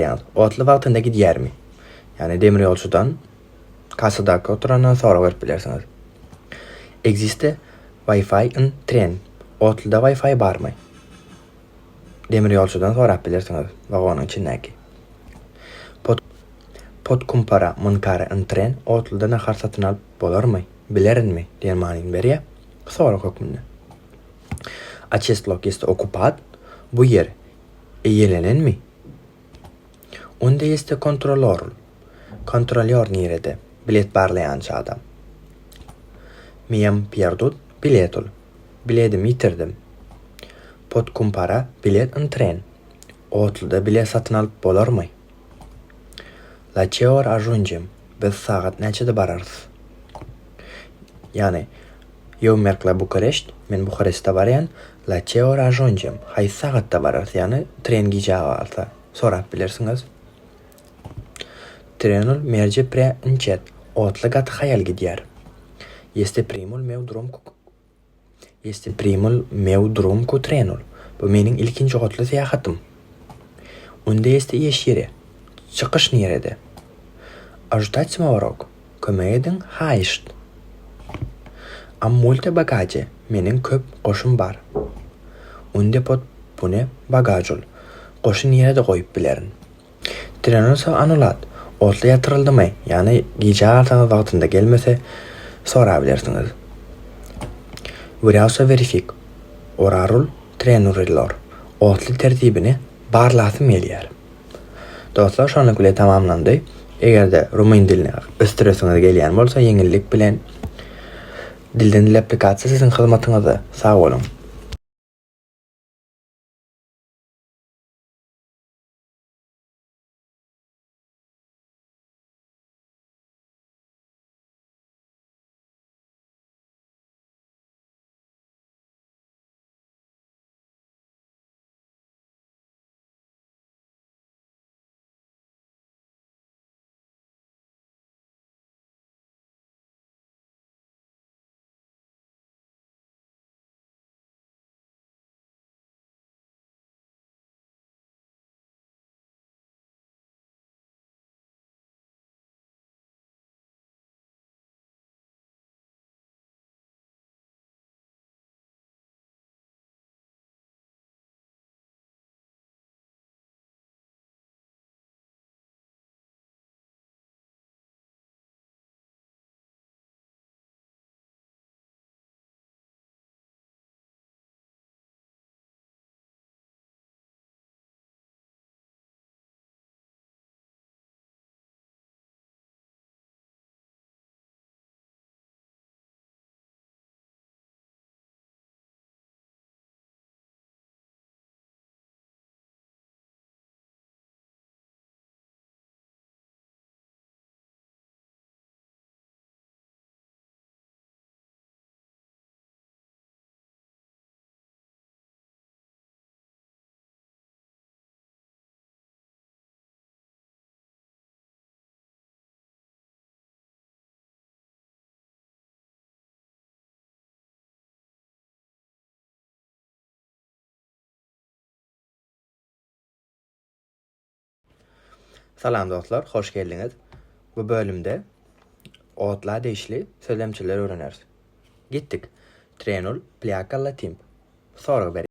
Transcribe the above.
Ýagny, otly wagtynda gidýärmi? Ýagny demir ýolçudan, kassadaky oturandan sorag berip bilersiňiz. Existe Wi-Fi in tren? Otluda Wi-Fi barmy? Demir ýolçudan sorap bilersiňiz, wagonyň içindäki. Pot Pot kumpara mınkare in tren? Otluda nahar satyn alyp bolarmy? Bilerinmi? diýen manyny berýär. Sorag hökmünde. Acest loc este ocupat? Bu ýer Eýelenenmi? Unde este kontrolorul? Kontrolýor nirede? Bilet barlaýançy adam. Mi-am pierdut biletul. Biledimi ýitirdim. Pot kumpara bilet yn tren? Otluda bilet satyn alyp bolarmy? La ce ora ajungem? Biz sagat näçede bararys? Ýagny, Eu merg la Bukareşt, Men Buhareste barýan, la ce ora ajungem? Haýsy sagatda bararys? Ýagny, tren gijä galsa, sorap bilersiňiz. Trenul merge prea încet, Otly gaty haýal gidýär. Este primul meu drum cu Este primul meu drum cu trenul, Bu meniň ilkinji otly syýahatym. Unde este ieşire? Çykyş nirede? Ajutați-mă vă rog. Kömek ediň, haýyşt. Am multe bagaje, meniň köp goşum bar. Unde pot pune bagajul, goşy nirede goýup bilerin? Trenul s-a anulat, otly ýatyryldymy, ýagny gijä galsaňyz wagtynda gelmese, sorabilersiňiz. Vreau să verific orarul trenurilor, otly tertibini barlasym gelýär. Dostlar şonluk bile tamamlandy. Eger-de rumyn dilini ösdüresiňiz gelýän bolsa ýeňillik bilen Dilden dile applikasiýa siziň hyzmatyňyzda. Sag boluň. Salam dostlar, hoş geldiňiz. Bu bölümde otla degişli sözlemçeleri öwreneris. Gitdik. Trenul pleacă la timp. Sorag berýär.